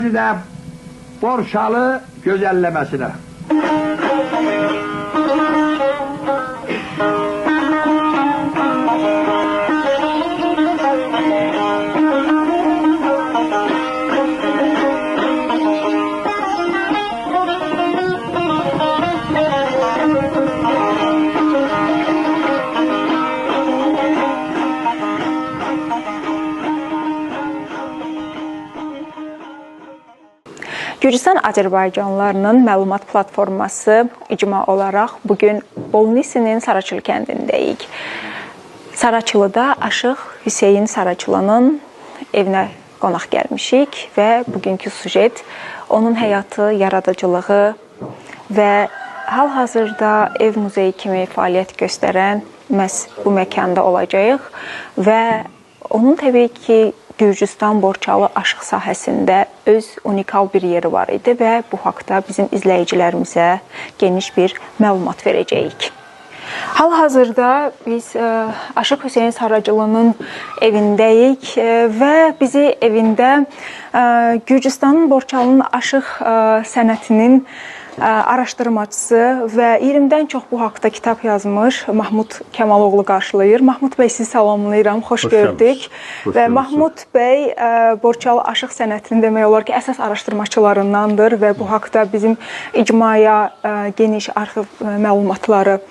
Də Borçalı gözəlləməsinə. Gürcüstan Azərbaycanlılarının məlumat platforması icma olaraq bugün Bolnisinin Saraçılı kəndindəyik. Saraçılıda Aşıq Hüseyn Saraçılının evinə qonaq gəlmişik və bugünkü sujet onun həyatı, yaradıcılığı və hal-hazırda ev muzeyi kimi fəaliyyət göstərən məhz bu məkanda olacağıq və onun təbii ki, Gürcüstan Borçalı aşıq sahəsində öz unikal bir yeri var idi və bu haqda bizim izləyicilərimizə geniş bir məlumat verəcəyik. Hal-hazırda biz Aşıq Hüseyn Saracılının evindəyik və bizi evində Gürcüstanın Borçalının aşıq sənətinin araşdırmacısı və 20-dən çox bu haqda kitab yazmış Mahmud Kəmaloğlu qarşılayır. Mahmud bəy, sizi salamlayıram, xoş gördük. Və Mahmud bəy Borçalı aşıq sənətinin demək olar ki, əsas araşdırmaçılarındandır və bu haqda bizim icmaya geniş arxiv məlumatları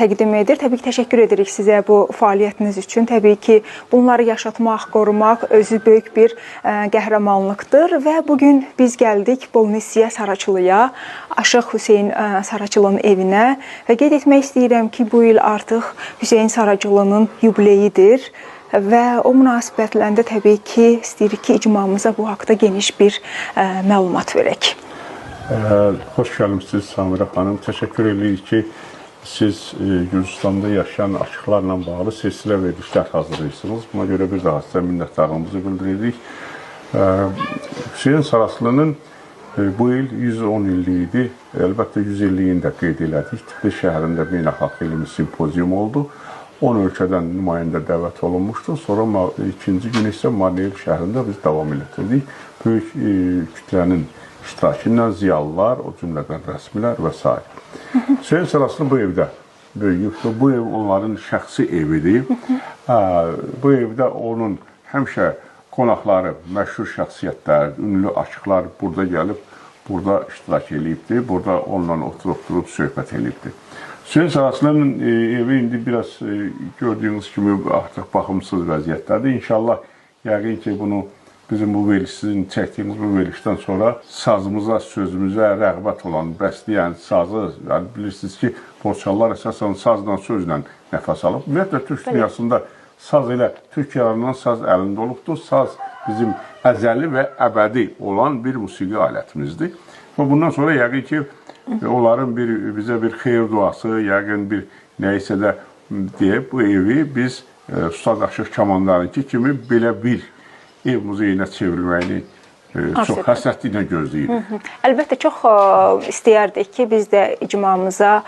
təqdim edir. Təbii ki, təşəkkür edirik sizə bu fəaliyyətiniz üçün. Təbii ki, bunları yaşatmaq, qorumaq özü böyük bir qəhrəmanlıqdır və bugün biz gəldik Bolnisiyə, Saraçılıya, Aşıq Hüseyn Saracılının evinə və qeyd etmək istəyirəm ki, bu il artıq Hüseyn Saracılının yubileyidir və o münasibətlə də təbii ki, istəyirik ki, icmamıza bu haqda geniş bir məlumat verək. Xoş gəlmisiniz Samirə xanım. Təşəkkür edirik ki, siz Gürcüstanda yaşayan aşıqlarla bağlı silsilə verilişlər hazırlayırsınız. Buna görə bir daha sizə minnətdarlığımızı bildiririk. Hüseyn Saracılının bu il 110 illiyi idi. Əlbəttə 100 illiyini də qeyd elədik. Tiflis şəhərində beynəlxalq elmi simpozium oldu. 10 ölkədən nümayəndə dəvət olunmuşdu. Sonra ikinci gün isə Marnev şəhərində biz davam elətdirdik. Böyük kütlənin iştirakı ilə ziyalılar, o cümlədən rəsmilər və s. Hüseyn Saracılı bu evdə böyüyübdür. Bu ev onların şəxsi evidir. Bu evdə onun həmişə qonaqları, məşhur şəxsiyyətlər, ünlü aşıqlar burada gəlib, burada iştirak eləyibdir, burada onunla oturub söhbət eləyibdir. Hüseyn Saracılının evi indi biraz gördüyünüz kimi artıq baxımsız vəziyyətdədir. İnşallah yəqin ki, bunu bizim bu verilişin, çəkdiyimiz bu verilişdən sonra sazımıza, sözümüzə rəğbət olan, bəsləyən sazı, yəni bilirsiniz ki, Borçalılar əsasən sazla, sözlə nəfəs alıb. Ümumiyyətlə, Türk dünyasında saz elə Türk yarandan saz əlində olubdur. Saz bizim əzəli və əbədi olan bir musiqi alətimizdir. Və bundan sonra yəqin ki, onların bizə bir xeyir duası, yəqin bir nəyisə də deyib bu evi biz Ustad Aşıq Kamandarınki kimi belə bir ev muzeyinə çevrilməyini çox həsrətli ilə gözləyirik. Əlbəttə, çox istəyərdik ki, biz də icmamıza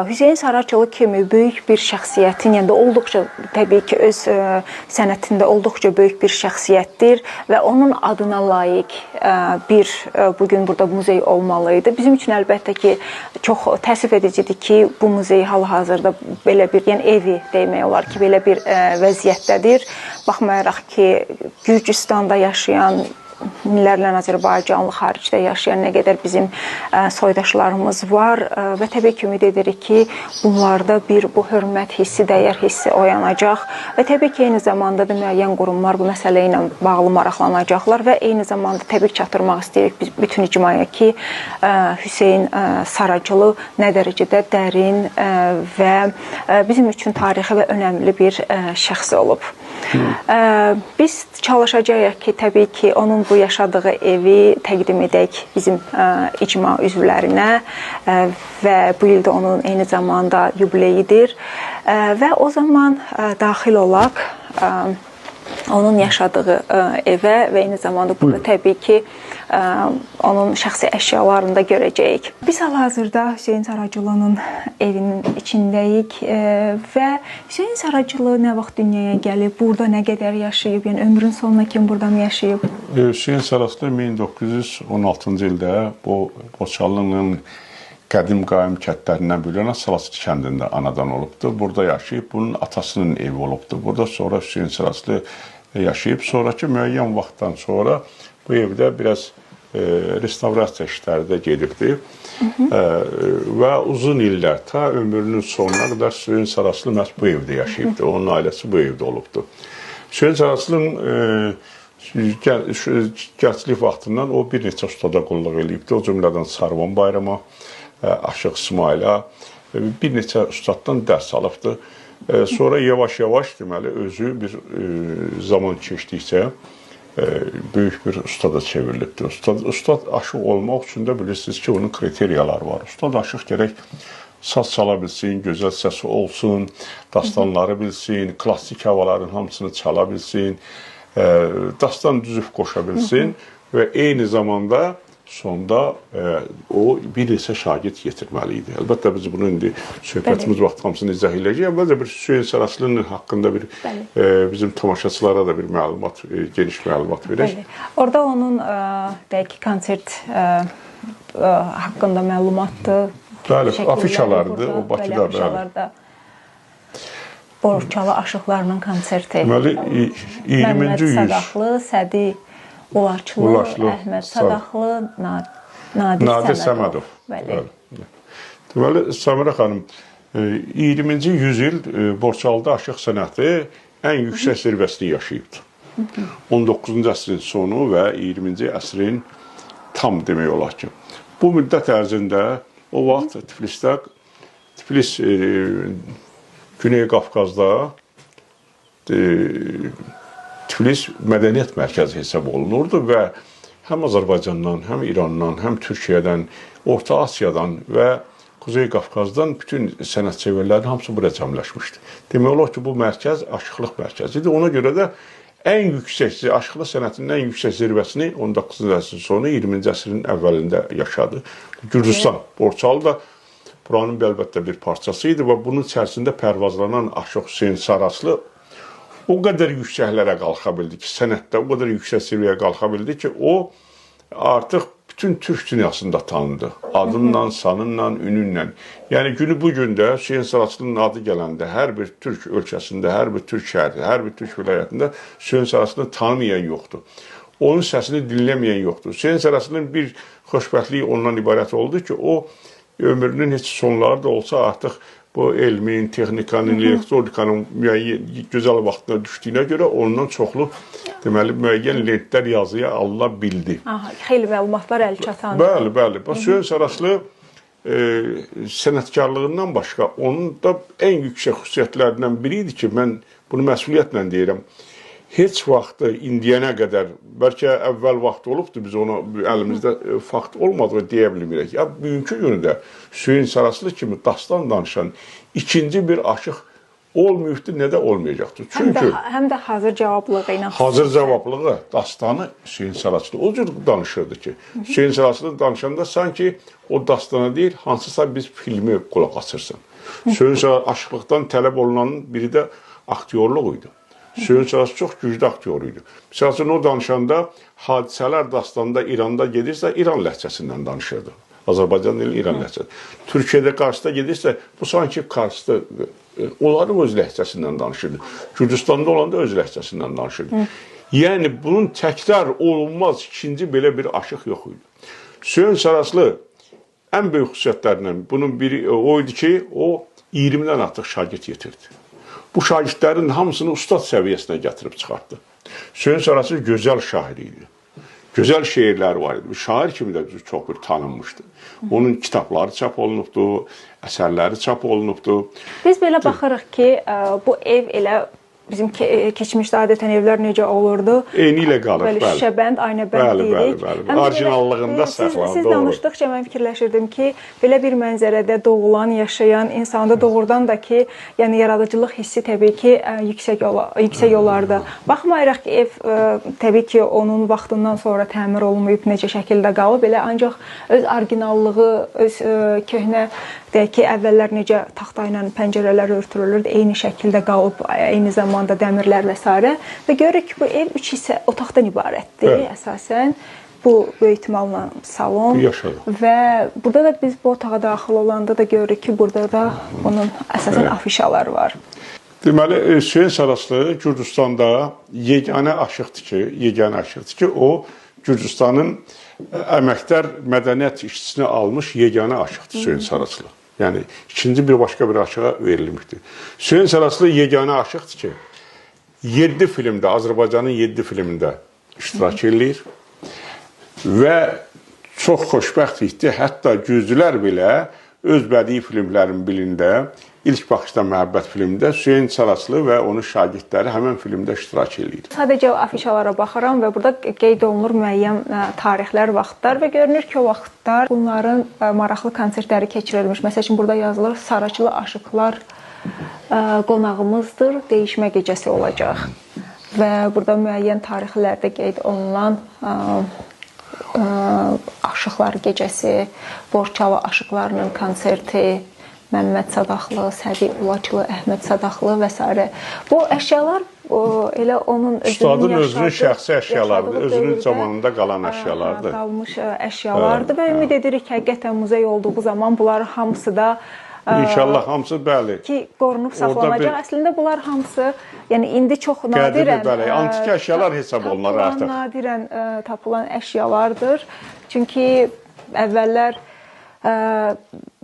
Hüseyn Saracılı kimi böyük bir şəxsiyyətin, yəni də olduqca təbii ki, öz sənətində olduqca böyük bir şəxsiyyətdir və onun adına layiq bir bugün burada muzey olmalı idi. Bizim üçün əlbəttə ki, çox təəssüf edicidir ki, bu muzey hal-hazırda belə bir, yəni evi demək olar ki, belə bir vəziyyətdədir. Baxmayaraq ki, Gürcüstanda yaşayan minlərlə Azərbaycanlı, xaricdə yaşayan nə qədər bizim soydaşlarımız var və təbii ki, ümid edirik ki, bunlarda bir bu hörmət hissi, dəyər hissi oyanacaq və təbii ki, eyni zamanda da müəyyən qurumlar bu məsələ ilə bağlı maraqlanacaqlar və eyni zamanda təbii ki, çatdırmaq istəyirik biz bütün icmaya ki, Hüseyn Saracılı nə dərəcədə dərin və bizim üçün tarixi və önəmli bir şəxs olub. Biz çalışacağıq ki, təbii ki, onun bu yaşadığı evi təqdim edək bizim icma üzvlərinə və bu il də onun eyni zamanda yubileyidir və o zaman daxil olaq Onun yaşadığı evə və eyni zamanda burada təbii ki, onun şəxsi əşyalarını da görəcəyik. Biz hal-hazırda Hüseyn Saracılının evinin içindəyik və Hüseyn Saracılı nə vaxt dünyaya gəlib, burada nə qədər yaşayıb, yəni ömrün sonuna kimi burada mı yaşayıb? Hüseyn Saracılı 1916-cı ildə bu Borçalının qədim qaim kəndlərindən biri olan Salaslı kəndində anadan olubdur. Burada yaşayıb, bunun atasının evi olubdur. Burada sonra Hüseyn Saracılı yaşayıb. Sonraki müəyyən vaxtdan sonra bu evdə biraz restavrasiya işləri də gedibdi. Və uzun illər, ta ömrünün sonuna qədər Hüseyn Saracılı məhz bu evdə yaşayıbdı. Onun ailəsi bu evdə olubdur. Hüseyn Saracılının gənclik vaxtından o bir neçə ustada qulluq eləyibdi. O cümlədən Sarvan Bayrama, Aşıq İsmayıla bir neçə ustaddan dərs alıbdı. Sonra yavaş-yavaş deməli özü bir zaman keçdikcə böyük bir ustada çevrilibdi. Ustad aşıq olmaq üçün də bilirsiniz ki, onun kriteriyaları var. Ustad aşıq gərək saz çala bilsin, gözəl səsi olsun, dastanları bilsin, klassik havaların hamısını çala bilsin, dastan düzüb qoşa bilsin və eyni zamanda sonda o bir neçə şagird yetirməli idi. Əlbəttə biz bunu indi söhbətimiz vaxtı hamısını izah eləyəcəyik. Əvvəlcə bir Hüseyn Saracılının haqqında bir bizim tamaşaçılara da bir məlumat, geniş məlumat verək. Bəli. Orada onun deyək ki, konsert haqqında məlumatdır. Bəli, afişalardır. O Bakıda, bəli. Borçalı aşıqlarının konserti. Deməli, 20-ci Məmməd yüz. Sadaxlı, Sədi Ulaşlı, Əhməd Sadaxlı, Nadir Səmədov. Bəli. Deməli, Samirə xanım, 20-ci yüzyıl Borçalıda aşıq sənəti ən yüksək zirvəsini yaşayıbdır. 19-cu əsrin sonu və 20-ci əsrin tam demək olar ki. Bu müddət ərzində o vaxt Tiflisdə, Tiflis Güney Qafqazda Tiflis mədəniyyət mərkəzi hesab olunurdu və həm Azərbaycandan, həm İrandan, həm Türkiyədən, Orta Asiyadan və Kuzey Qafqazdan bütün sənətsevərlərin hamısı buraya cəmləşmişdi. Demək olar ki, bu mərkəz aşıqlıq mərkəzi idi. Ona görə də ən yüksək, aşıqlıq sənətinin ən yüksək zirvəsini 19-cu əsrin sonu, 20-ci əsrin əvvəlində yaşadı. Gürcüstan, Borçalı da buranın əlbəttə bir parçası idi və bunun içərisində pərvazlanan Aşıq Hüseyn Saracılı o qədər yüksəklərə qalxa bildi ki, sənətdə o qədər yüksək səviyyəyə qalxa bildi ki, o artıq bütün Türk dünyasında tanındı. Adınla, sanınla, ününlə. Yəni günü bu gündə Hüseyn Saracılının adı gələndə hər bir Türk ölkəsində, hər bir Türk şəhərində, hər bir Türk vilayətində Hüseyn Saracılını tanımayan yoxdur. Onun səsini dinləməyən yoxdur. Hüseyn Saracılının bir xoşbəxtliyi ondan ibarət oldu ki, o ömrünün heç sonları da olsa artıq bu elmin, texnikanın, elektronikanın müəyyən gözəl vaxtına düşdüyünə görə ondan çoxlu deməli müəyyən lentlər yazıya alına bildi. Aha, xeyli məlumatlar əl çatandı. Bəli, bəli. Bax, Hüseyn Saracılı sənətkarlığından başqa onun da ən yüksək xüsusiyyətlərindən biri idi ki, mən bunu məsuliyyətlə deyirəm. Heç vaxt indiyənə qədər, bəlkə əvvəl vaxt olubdur, biz ona əlimizdə fakt olmadığı deyə bilmirik. Ya, bugünkü gündə Hüseyn Saracılı kimi dastan danışan ikinci bir aşıq olmayıbdır, nə də olmayacaqdır. Çünki həm də hazır cavablığı ilə. Hazır cavablığı dastanı Hüseyn Saracılı o cür danışırdı ki, Hüseyn Saracılı danışanda sanki o dastana deyil, hansısa biz filmi qulaq açırsan. Hüseyn Saracılı aşıqlıqdan tələb olunanın biri də aktyorluq idi. Hüseyn Saracılı çox güclü aktyor idi. Məsəl üçün, o danışanda hadisələr dastanda İranda gedirsə, İran ləhcəsindən danışırdı. Azərbaycan dili İran ləhcəsi. Türkiyədə Qarsda gedirsə, bu sanki Qarsda onların öz ləhcəsindən danışırdı. Gürcüstanda olanda öz ləhcəsindən danışırdı. Yəni, bunun təkrar olunmaz ikinci belə bir aşıq yox idi. Hüseyn Saracılı ən böyük xüsusiyyətlərindən bunun biri o idi ki, o 20-dən artıq şagird yetirdi. Bu şagirdlərin hamısını ustad səviyyəsinə gətirib çıxartdı. Hüseyn Saracılı gözəl şair idi. Gözəl şeirləri var idi. Şair kimi də çox bir tanınmışdı. Onun kitabları çap olunubdu, əsərləri çap olunubdu. Biz belə baxırıq ki, bu ev elə bizim keçmişdə adətən evlər necə olurdu? Eyni ilə qalır, bəli. Şüşəbənd, aynəbənd deyirik. Bəli, bəli. Orijinallığında saxlanır, siz danışdıqca mən fikirləşirdim ki, belə bir mənzərədə doğulan, yaşayan insanda doğrudan da ki, yəni yaradıcılıq hissi təbii ki, yüksək olardı. Baxmayaraq ki, ev təbii ki, onun vaxtından sonra təmir olunmayıb, necə şəkildə qalıb, elə ancaq öz orijinallığı, öz köhnə, deyək ki, əvvəllər necə taxta ilə pəncərələr örtülürdü, eyni şəkildə qalıb, eyni zamanda dəmirlər və s. Və görürük ki, bu ev 3 hissə otaqdan ibarətdir əsasən. Bu, böyük ehtimalla salon. Və burada da biz bu otağa daxil olanda da görürük ki, burada da bunun əsasən afişalar var. Deməli, Hüseyn Saraçlı Gürcüstanda yeganə aşıqdır ki, o Gürcüstanın əməkdar mədəniyyət işçisini almış yeganə aşıqdır Hüseyn Saraçlı. Yəni, ikinci bir başqa bir aşığa verilmişdir. Hüseyn Saraçlı yeganə aşıqdır ki, 7 filmdə, Azərbaycanın 7 filmində iştirak eləyir və çox xoşbəxt idi. Hətta gürcülər belə öz bədii filmlərin birində, İlk Baxışda Məhəbbət filmində Hüseyn Saraçlı və onun şagirdləri həmin filmdə iştirak eləyir. Sadəcə afişalara baxıram və burada qeyd olunur müəyyən tarixlər, vaxtlar və görünür ki, o vaxtlar bunların maraqlı konsertləri keçirilmiş. Məsəl üçün, burada yazılır, Saraçlı aşıqlar qonağımızdır, dəyişmə gecəsi olacaq. Və burada müəyyən tarixlərdə qeyd olunan aşıqlar gecəsi, Borçalı aşıqlarının konserti, Məmməd Sadaxlı, Sədi Ulaçlı, Əhməd Sadaxlı və s. Bu əşyalar elə onun özünün özünün şəxsi əşyalarıdır, özünün zamanında qalan əşyalardır. Qalmış əşyalardır və ümid edirik ki, həqiqətən muzey olduğu zaman bunların hamısı da İnşallah hamısı, bəli. Ki, qorunub saxlanacaq. Əslində bunlar hamısı, yəni indi çox nadirən bəli, antik əşyalar hesab olunur artıq. Nadirən tapılan əşyalardır. Çünki əvvəllər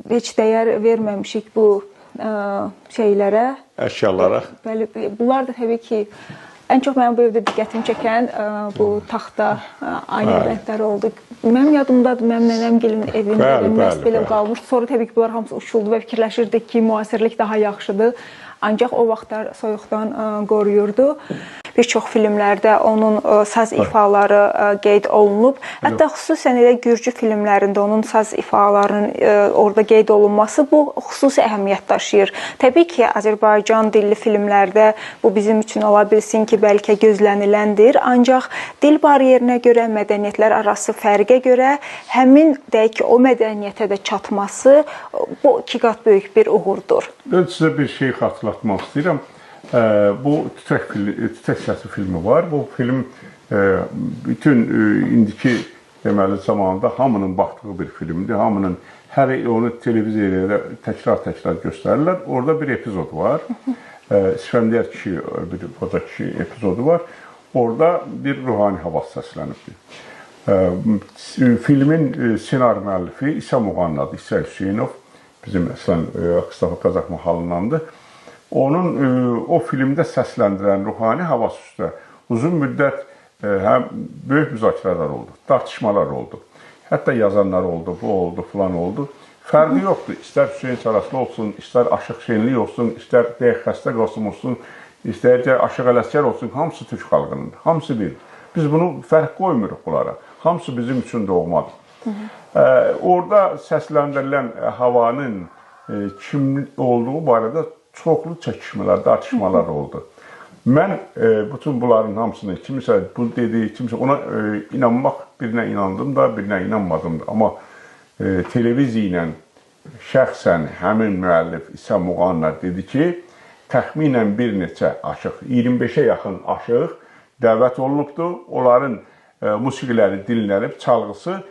heç dəyər verməmişik bu şeylərə. Əşyalara. Bəli, bunlar da təbii ki, ən çox mənim bu evdə diqqətimi çəkən bu taxta ayna bəndləri oldu. Mənim yadımdadır, mənim nənəmgilin evində məhz belə qalmışdı. Sonra təbii ki, bunlar hamısı uçuldu və fikirləşirdik ki, müasirlik daha yaxşıdır. Ancaq o vaxtlar soyuqdan qoruyurdu. Bir çox filmlərdə onun saz ifaları qeyd olunub. Hətta xüsusən elə gürcü filmlərində onun saz ifalarının orada qeyd olunması bu xüsusi əhəmiyyət daşıyır. Təbii ki, Azərbaycan dilli filmlərdə bu bizim üçün ola bilsin ki, bəlkə gözləniləndir. Ancaq dil bariyerinə görə, mədəniyyətlər arası fərqə görə həmin, deyək ki, o mədəniyyətə də çatması bu iki qat böyük bir uğurdur. Mən sizə bir şey xatırlatmaq istəyirəm. Bu Tütək Səsi filmi var. Bu film bütün indiki deməli zamanında hamının baxdığı bir filmdir. Hamının hər onu televiziyada təkrar-təkrar göstərirlər. Orada bir epizod var. İsfəndiyar kişi, bir qoca kişi epizodu var. Orada bir ruhani havası səslənibdir. Filmin ssenari müəllifi İsa Muğannadır, İsa Hüseynov. Bizim əslən Akstafa Qazax mahalındandır. Onun o filmdə səsləndirən ruhani havası üstə uzun müddət həm böyük müzakirələr oldu, tartışmalar oldu. Hətta yazanlar oldu, bu oldu, filan oldu. Fərqi yoxdur. İstər Hüseyn Saraçlı olsun, istər Aşıq Şenlik olsun, istər deyək Xəstə Qasım olsun, istər də Aşıq Ələsgər olsun, hamısı türk xalqınındır, hamısı bir. Biz bunu fərq qoymuruq bunlara. Hamısı bizim üçün doğmadır. Orada səsləndirilən havanın kim olduğu barədə çoxlu çəkişmələr, tartışmalar oldu. Mən bütün bunların hamısını, kimisə bu dedi, kimisə ona inanmaq, birinə inandım da, birinə inanmadım da. Amma televiziya ilə şəxsən həmin müəllif İsa Muğanna dedi ki, təxminən bir neçə aşıq, 25-ə yaxın aşıq dəvət olunubdur. Onların musiqiləri dinlənib, çalğısı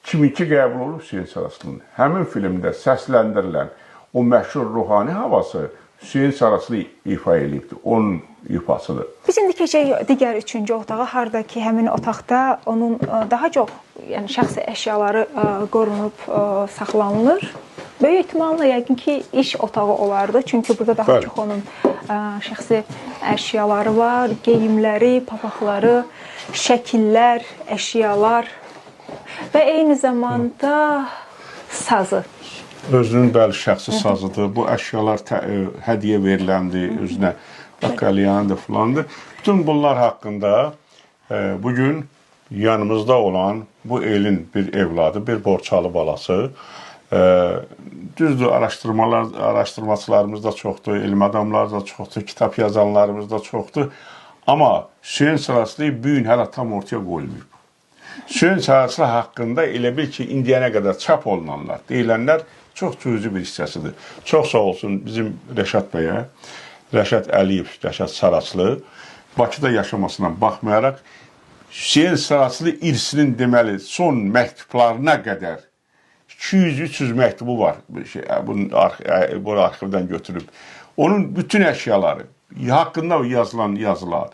kiminki qəbul olub Hüseyn Saraçlının. Həmin filmdə səsləndirilən o məşhur ruhani havası Hüseyn Saraçlı ifa eləyibdir, onun ifasıdır. Biz indi keçək digər üçüncü otağa, harda ki, həmin otaqda onun daha çox yəni, şəxsi əşyaları qorunub saxlanılır. Böyük ehtimalla yəqin ki, iş otağı olardı. Çünki burada daha çox onun şəxsi əşyaları var, geyimləri, papaqları, şəkillər, əşyalar və eyni zamanda sazı. Özünün bəli şəxsi sazıdır. Bu əşyalar hədiyyə veriləndir özünə. Akalyandır, filandır. Bütün bunlar haqqında bugün yanımızda olan bu elin bir evladı, bir Borçalı balası. Düzdür, araşdırmaçılarımız da çoxdur, elm adamları da çoxdur, kitab yazanlarımız da çoxdur. Amma Hüseyn Saraçlı bu gün hələ tam ortaya qoyulmayıb. Hüseyn Saraçlı haqqında elə bil ki, indiyənə qədər çap olunanlar, deyilənlər çox cüzi bir hissəsidir. Çox sağ olsun bizim Rəşad bəyə, Rəşad Əliyev, Rəşad Saraçlı, Bakıda yaşamasına baxmayaraq Hüseyn Saraçlı irsinin deməli son məktublarına qədər 200-300 məktubu var, bunu arxivdən götürüb. Onun bütün əşyaları, haqqında yazılan yazılar,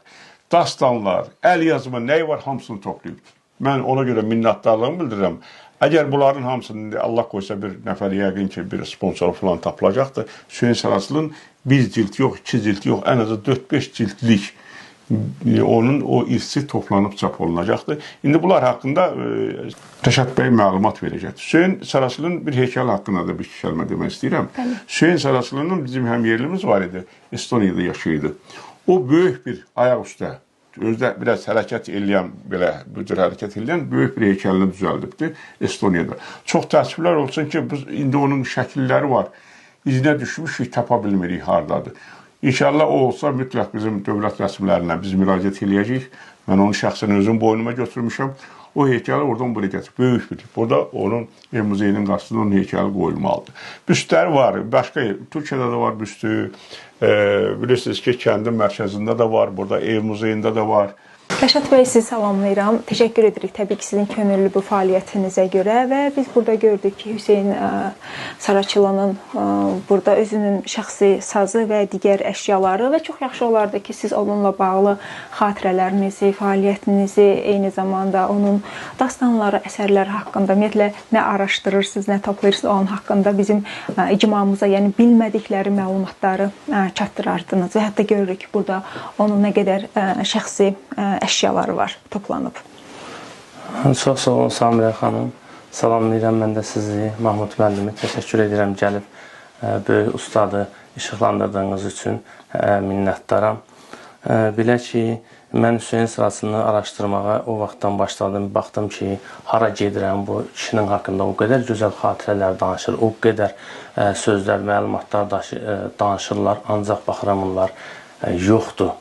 dastanlar, əl yazma nəyi var, hamısını toplayıb. Mən ona görə minnətdarlığımı bildirirəm. Əgər bunların hamısını Allah qoysa bir nəfər yəqin ki, bir sponsor falan tapılacaqdır. Hüseyn Saraçlının bir cilt yox, iki cilt yox, ən azı 4-5 ciltlik onun o irsi toplanıb çap olunacaqdır. İndi bunlar haqqında Rəşad bəy məlumat verəcəkdir. Hüseyn Saraçlının bir heykəli haqqında da bir kəlmə demək istəyirəm. Bəli. Hüseyn Saraçlının bizim həmyerlimiz var idi, Estoniyada yaşayırdı. O böyük bir ayaq üstə, özdə biraz hərəkət eləyən, belə bu cür hərəkət eləyən böyük bir heykəlini düzəldibdir Estoniyada. Çox təəssüflər olsun ki, biz indi onun şəkilləri var. İzinə düşmüşük, tapa bilmirik hardadır. İnşallah o olsa mütləq bizim dövlət rəsmilərinə biz müraciət eləyəcəyik. Mən onu şəxsən özüm boynuma götürmüşəm. O heykəli oradan buraya gətirib. Böyük bir. Burada onun ev muzeyinin qarşısında onun heykəli qoyulmalıdır. Büstləri var. Başqa Türkiyədə də var büstü. Bilirsiniz ki, kəndin mərkəzində də var. Burada ev muzeyində də var. Rəşad bəy, sizi salamlayıram. Təşəkkür edirik təbii ki, sizin könüllü bu fəaliyyətinizə görə və biz burada gördük ki, Hüseyn Saraçlının burada özünün şəxsi sazı və digər əşyaları və çox yaxşı olardı ki, siz onunla bağlı xatirələrinizi, fəaliyyətinizi, eyni zamanda onun dastanları, əsərləri haqqında, ümumiyyətlə nə araşdırırsınız, nə toplayırsınız onun haqqında bizim icmamıza, yəni bilmədikləri məlumatları çatdırardınız və hətta görürük ki, burada onun nə qədər şəxsi əşyaları var, toplanıb. Çox sağ olun Samirə xanım. Salamlayıram mən də sizi, Mahmud müəllimi. Təşəkkür edirəm gəlib böyük ustadı işıqlandırdığınız üçün minnətdaram. Belə ki, mən Hüseyn Saraçlını araşdırmağa o vaxtdan başladım. Baxdım ki, hara gedirəm, bu kişinin haqqında o qədər gözəl xatirələr danışır, o qədər sözlər, məlumatlar danışırlar. Ancaq baxıram onlar yoxdur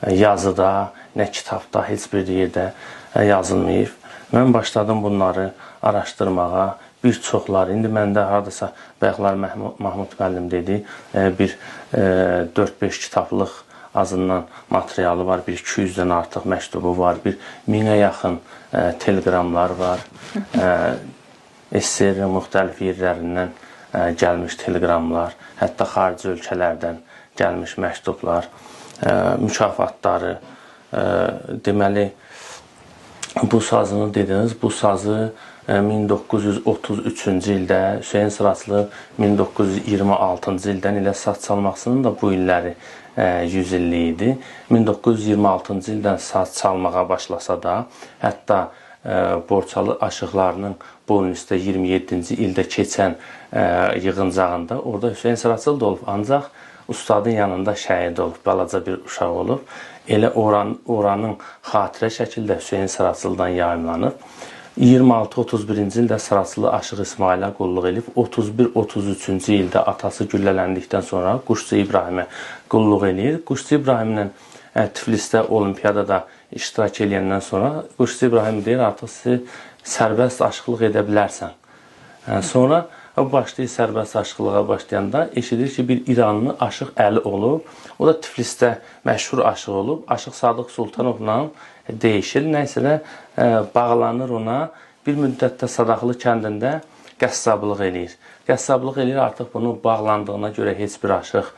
yazıda, nə kitabda, heç bir yerdə yazılmayıb. Mən başladım bunları araşdırmağa, bir çoxları. İndi məndə haradasa, bayaqlar Mahmud müəllim dedi, bir 4-5 kitablıq azından materialı var, bir 200-dən artıq məktubu var, bir 1000-ə yaxın teleqramlar var. SSR-in müxtəlif yerlərindən gəlmiş teleqramlar, hətta xarici ölkələrdən gəlmiş məktublar, mükafatları. Deməli, bu sazını dediniz, bu sazı 1933-cü ildə Hüseyn Saraçlı 1926-cı ildən elə saz çalmaqsının da bu illəri 100 illik idi. 1926-cı ildən saz çalmağa başlasa da, hətta Borçalı aşıqlarının Bolnisdə 27-ci ildə keçən yığıncağında orada Hüseyn Saraçlı da olub, ancaq ustadın yanında şəhid olub, balaca bir uşaq olub. Elə oranın xatirə şəkildə Hüseyn Saraçlıdan yayımlanıb. 26-31-ci ildə Saraçlı Aşıq İsmailə qulluq edib. 31-33-cü ildə atası güllələndikdən sonra Quşçu İbrahimə qulluq eləyir. Quşçu İbrahimlə Tiflisdə olimpiyadada iştirak eləyəndən sonra Quşçu İbrahim deyir, artıq sizi sərbəst aşıqlıq edə bilərsən. Sonra o başlayır sərbəst aşıqlığa başlayanda eşidir ki, bir İranlı Aşıq Əli olub. O da Tiflisdə məşhur aşıq olub. Aşıq Sadıq Sultanovla deyişir. Nəysə də bağlanır ona. Bir müddətdə Sadaqlı kəndində qəssablıq eləyir. Qəssablıq eləyir, artıq bunu bağlandığına görə heç bir aşıq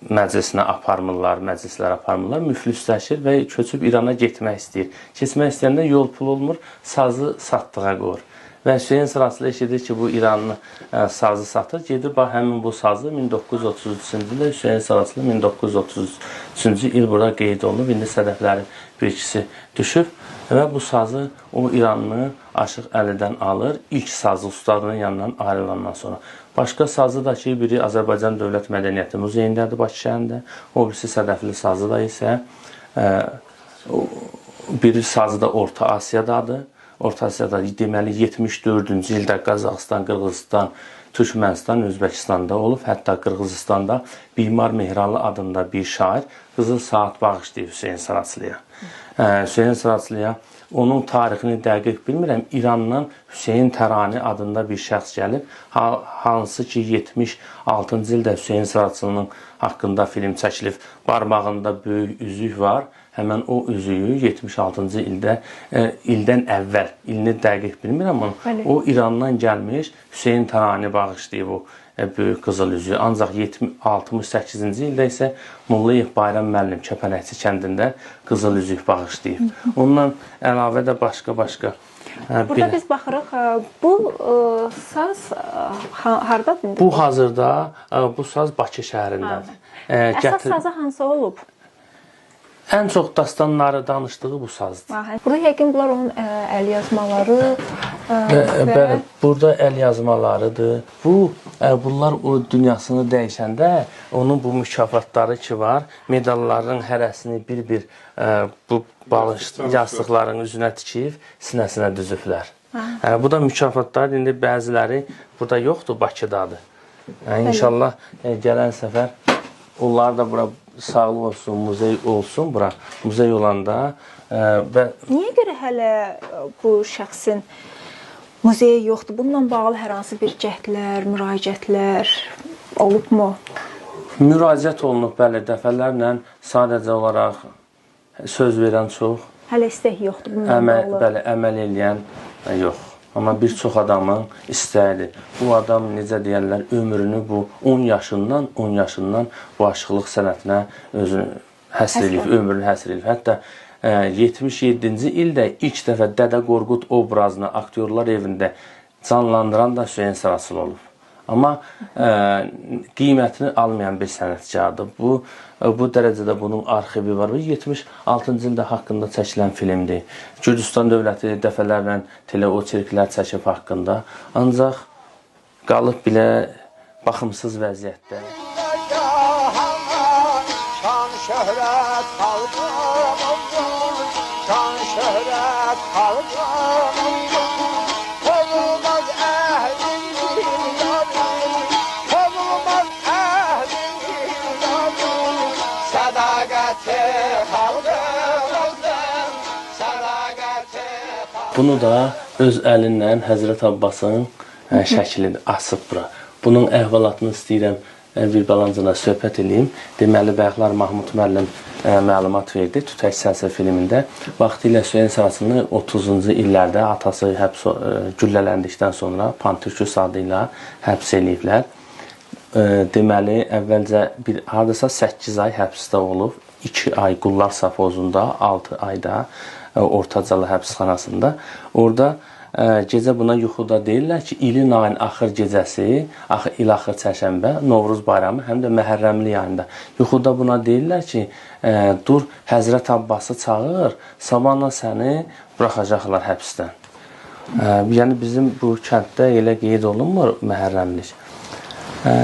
məclisinə aparmırlar, məclislərə aparmırlar. Müflisləşir və köçüb İrana getmək istəyir. Keçmək istəyəndə yol pul olmur, sazı satdığa qoyur. Və Hüseyn Saraçlı eşidir ki, bu İranlı sazı satır. Gedir, bax, həmin bu sazı 1933-cü ildə Hüseyn Saraçlı 1933-cü il bura qeyd olunub. İndi sədəflərin bir ikisi düşüb. Və bu sazı o İranlı Aşıq Əlidən alır, ilk sazı ustadının yanından ayrılandan sonra. Başqa sazı da ki, biri Azərbaycan Dövlət Mədəniyyəti Muzeyindədir Bakı şəhərində, o birisi sədəfli sazı da isə, biri sazı da Orta Asiyadadır. Orta Asiyada deməli 74-cü ildə Qazaxıstan, Qırğızistan, Türkmənistan, Özbəkistanda olub. Hətta Qırğızistanda Bimar Mehralı adında bir şair qızıl saat bağışlayıb Hüseyn Saraçlıya. Hüseyn Saraçlıya onun tarixini dəqiq bilmirəm. İrandan Hüseyn Tərani adında bir şəxs gəlib, hansı ki 76-cı ildə Hüseyn Saraçlının haqqında film çəkilib. Barmağında böyük üzük var. Həmən o üzüyü 76-cı ildə ildən əvvəl, ilini dəqiq bilmirəm onu. Bəli. O İrandan gəlmiş Hüseyn Tərani bağışlayıb o böyük qızıl üzüyü. Ancaq 68-ci ildə isə Mollayev Bayram müəllim Kəpənəkçi kəndində qızıl üzük bağışlayıb. Ondan əlavə də başqa-başqa. Burada biz baxırıq, bu saz hardadır? Bu hazırda, bu saz Bakı şəhərindədir. Əsas sazı hansı olub? Ən çox dastanları danışdığı bu sazdır. Burada yəqin bunlar onun əl yazmaları. Bəli, burada əl yazmalarıdır. Bunlar o dünyasını dəyişəndə onun bu mükafatları ki var, medalların hərəsini bir-bir bu balış yastıqların üzünə tikib, sinəsinə düzüblər. Bu da mükafatlar, indi bəziləri burada yoxdur, Bakıdadır. İnşallah gələn səfər onlar da bura sağlıq olsun, muzey olsun bura. Muzey olanda və niyə görə hələ bu şəxsin muzeyi yoxdur? Bununla bağlı hər hansı bir cəhdlər, müraciətlər olubmu? Müraciət olunub, bəli, dəfələrlə, sadəcə olaraq söz verən çox. Hələ istək yoxdur bununla bağlı. Bəli, əməl eləyən yox. Amma bir çox adamın istəyidir. Bu adam, necə deyərlər, ömrünü bu 10 yaşından bu aşıqlıq sənətinə özünü həsr eləyib, ömrünü həsr eləyib. Hətta 77-ci ildə ilk dəfə Dədə Qorqud obrazını aktyorlar evində canlandıran da Hüseyn Saraçlı olub. Amma qiymətini almayan bir sənətkardır. Bu dərəcədə bunun arxivi var. Bu 76-cı ildə haqqında çəkilən filmdir. Gürcüstan dövləti dəfələrlə teleoçerklər çəkib haqqında. Ancaq qalıb belə baxımsız vəziyyətdə. Bunu da öz əlinlə Həzrət Abbasın şəklini asıb bura. Bunun əhvalatını istəyirəm bir balancana söhbət eləyim. Deməli, bayaqlar Mahmud müəllim məlumat verdi Tütək Səsi filmində. Vaxtilə Hüseyn Saraçlını 30-cu illərdə atası həbs güllələndikdən sonra Pantürküs adı ilə həbs eləyiblər. Deməli, əvvəlcə bir hardasa 8 ay həbsdə olub, 2 ay Qullar Safozunda, 6 ayda Ortacalı həbsxanasında. Orada gecə buna yuxuda deyirlər ki, ilin ayın axır gecəsi, il axır çərşənbə, Novruz bayramı, həm də Məhərrəmli ayında. Yuxuda buna deyirlər ki, dur, Həzrət Abbası çağır, sabahla səni buraxacaqlar həbsdən. Yəni, bizim bu kənddə elə qeyd olunmur Məhərrəmlik.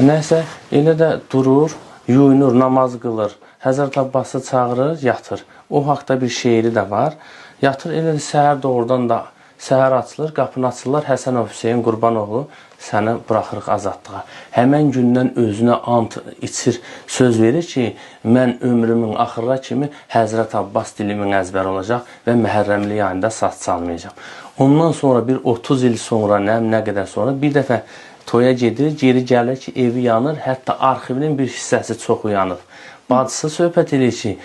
Nəsə, elə də durur, yuyunur, namaz qılır. Həzrət Abbası çağırır, yatır. O haqda bir şeiri də var. Yatır, elə də səhər doğrudan da səhər açılır, qapını açırlar. Həsənov Hüseyn Qurbanoğlu, səni buraxırıq azadlığa. Həmən gündən özünə ant içir, söz verir ki, mən ömrümün axırına kimi Həzrət Abbas dilimin əzbəri olacaq və Məhərrəmli ayında saz çalmayacaq. Ondan sonra bir 30 il sonra, nə qədər sonra bir dəfə toya gedir, geri gəlir ki, evi yanır, hətta arxivinin bir hissəsi çox uyanır. Bacısı söhbət edir ki,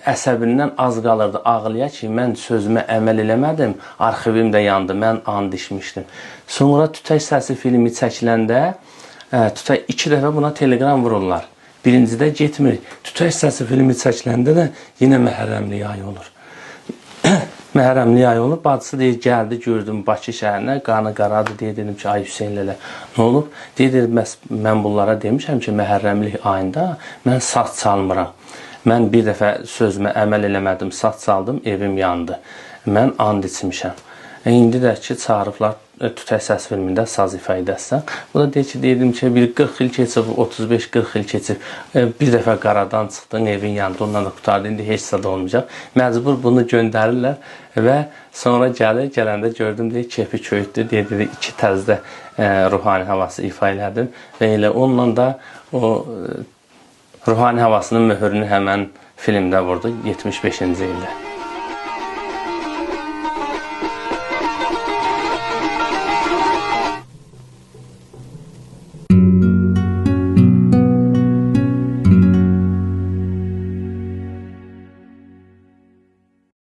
əsəbindən az qalırdı ağlıya ki, mən sözümə əməl eləmədim, arxivim də yandı, mən and içmişdim. Sonra Tütək Səsi filmi çəkiləndə, Tütək 2 dəfə buna teleqram vururlar. Birincidə getmir. Tütək Səsi filmi çəkiləndə də yenə Məhərrəmli ayı olur. Məhərrəmli ayı olur. Bacısı deyir, gəldi, gördüm Bakı şəhərinə, qanı qaradır. Deyir, dedim ki, ay Hüseyn lələ, nə olub? Deyir, bəs mən bunlara demişəm ki, Məhərrəmli ayında mən saz çalmıram. Mən bir dəfə sözümə əməl eləmədim, saz çaldım, evim yandı. Mən and içmişəm. İndi də ki, çağırıblar Tütək səs filmində saz ifa edəsən. Bu da deyir ki, deyirdim ki, bir 40 il keçib, 35-40 il keçib, bir dəfə qaradan çıxdın, evin yanında, ondan da qurtardı, indi heç zad olmayacaq. Məcbur bunu göndərirlər və sonra gəlir, gələndə gördüm, deyir, kefi köyüdür, deyir, dedi, iki tərzdə ruhani havası ifa elədim və elə onunla da o ruhani havasının möhürünü həmən filmdə vurdu 75-ci ildə.